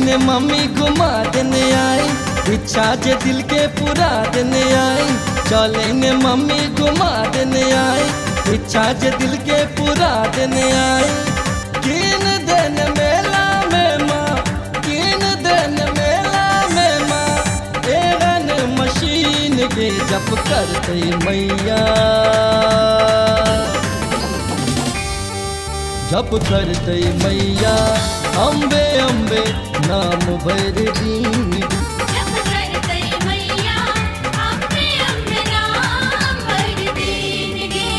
ने मम्मी घुमा देने आई, इच्छा जे दिल के पूरा देने आई। चले ने मम्मी घुमा देने आई, इच्छा जे दिल के पूरा देने आई। किन दिन मेला में माँ, किन दिन मेला में माँ, एहन मशीन के जप करते मैया, जप करते मैया अम्बे अम्बे नाम भर दीन। जप करते मैया अम्बे अम्बे नाम भर दीन गे।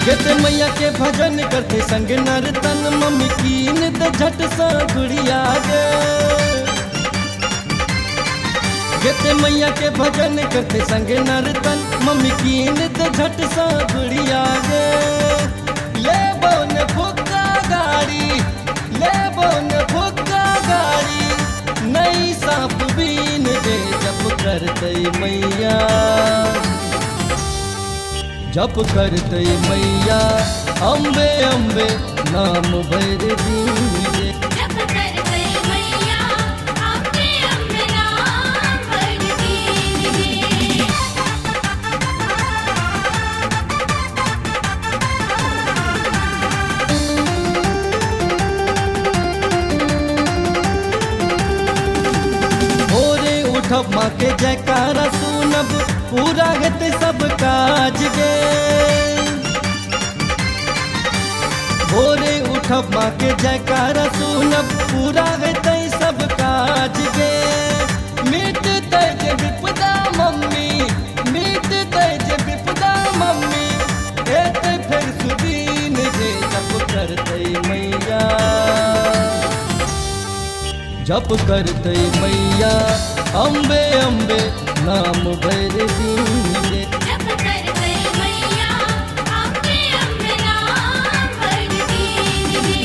गेते मैया के भजन करते संग नर्तन, मम्मी कीन दे झट सा गुड़िया गे। गेते मैया के भजन करते संग नर्तन, मम्मी कीन दे झट सा गुड़िया गे। ले बोन फुक्का गाड़ी, ले बोन फुक्का गाड़ी, नई सांप बीन दे। जप करते मैया, जप करते मैया अम्बे अम्बे नाम भर दीन गे। जप करते मैया अम्बे अम्बे नाम भर दीन गे। भोरे उठब माँ के जयकारा सुनब, पूरा हेतै सब काज गे। भोरे उठब माँ के जयकारा सुनब, पूरा हेतै सब काज गे। मिटतै जे विपदा मम्मी, मिटतै जे विपदा मम्मी, एतै फेर सुदीन गे। जप करतै मैया, जप करतै मैया अम्बे अम्बे नाम भर दीन गे। जप करते मैया अम्बे अम्बे नाम भर दीन गे।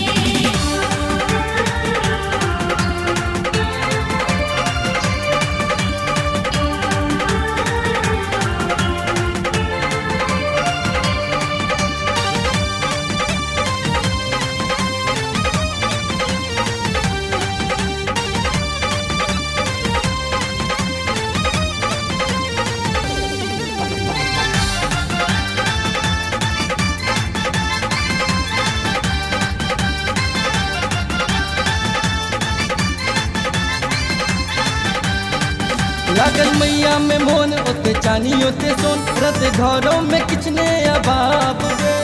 लागल मैया में मोन, ओते चानी ओते सोन, रत घरों में किचने अबाब गे।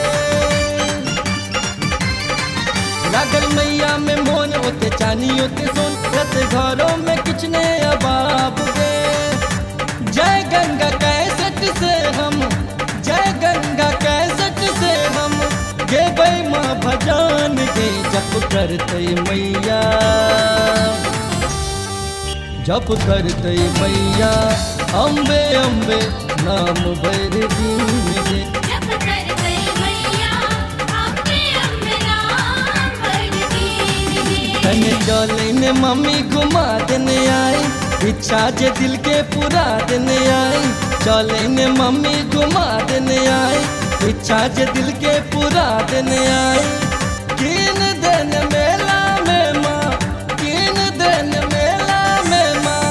लागल मैया में मोन, ओते चानी ओते सोन, रत घरों में किचने अबाब गे। जय गंगा कैसेट से हम, जय गंगा कैसेट से हम गेबै माँ भजन गे। जप करते मैया, जप करते मैया अम्बे अम्बे नाम भर दीन गे। जप करते मैया अम्बे अम्बे नाम भर दीन गे। तने चले ने मम्मी घुमा देने आई, इच्छा जे दिल के पूरा देने आई। चले ने मम्मी घुमा देने आई, इच्छा जे दिल के पूरा देने आई। किन दिन मेला में माँ, किन दिन मेला में माँ,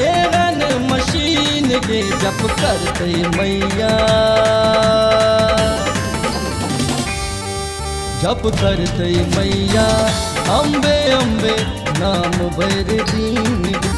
एहन मशीन के जप करते मैया, जप करते मैया अम्बे अम्बे नाम भर दीन गे।